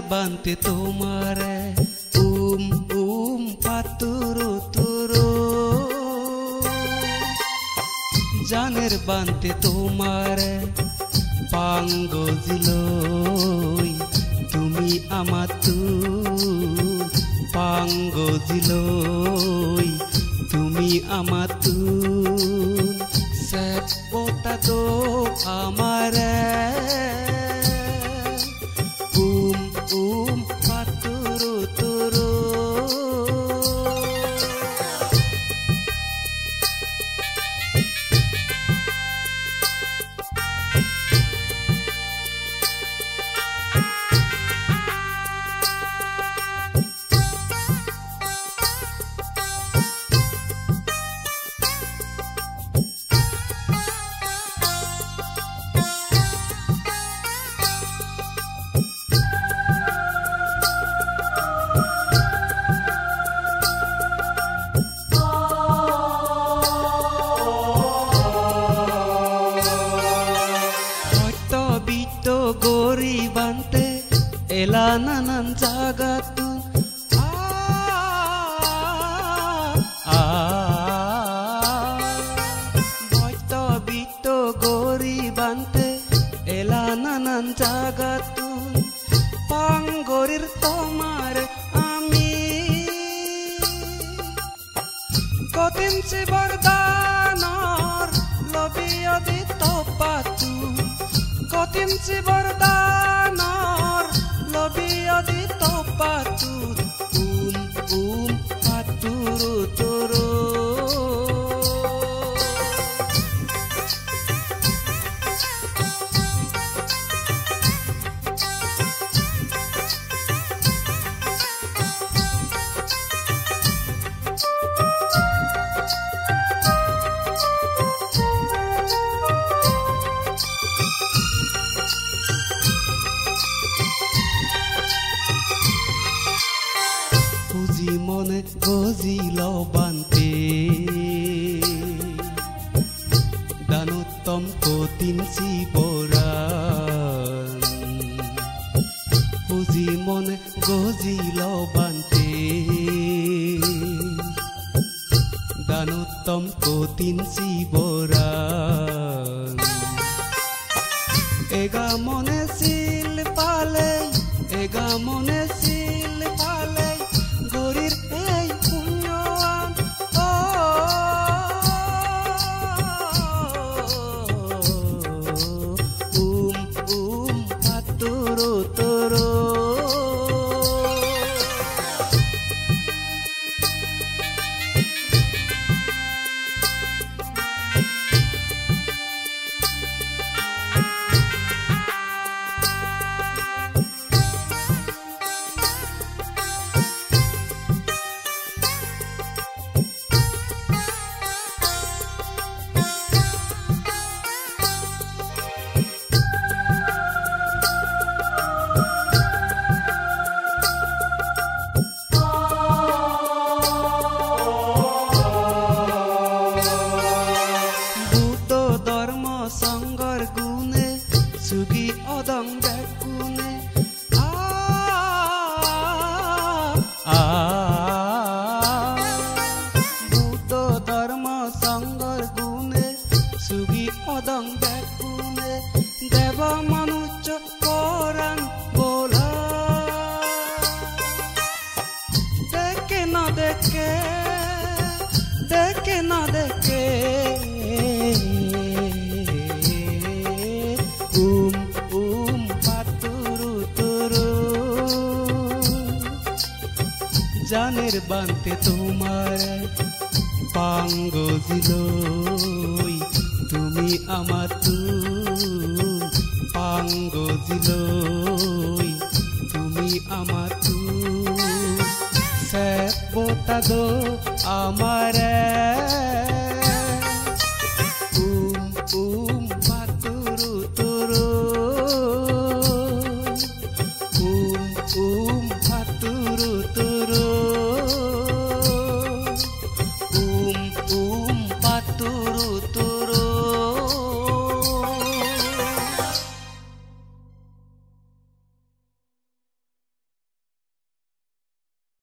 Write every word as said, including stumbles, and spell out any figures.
Bhante tomare um um patturu turu. Janer Bhante tomare pang gojiloi tumi amattun, pang gojiloi tumi amattun. Sep bota do amare um um patturu turu. Hoito bitto gori Bhante ela nanan jagattun. Ah, ah, boitto bitto gori Bhante ela nanan jagattun. Pang gorir tomare ami. Kothin sibor danor lobiyo di topattun. Kothin sibor danor lobiyo di topattun. Um um patturu turu. Huji mone gojilo Bhante, danuttom kothin siboran. Huji mone gojilo Bhante, danuttom kothin siboran. Ega mone sil palei, ega mone sil palei, gorir ei punyoan. Oh, um, um, patturu turu. Buddho dhormo songhor gune sugi odong bekkune. Ah, ah. Buddho dhormo songhor gune sugi odong bekkune. Deba manuccho poran bola. Deke na deke, deke na deke. Um, um, patturu turu. Janer Bhante tomare pang gojiloi tumi amattun, pang gojiloi tumi amattun. Sep bota do amare.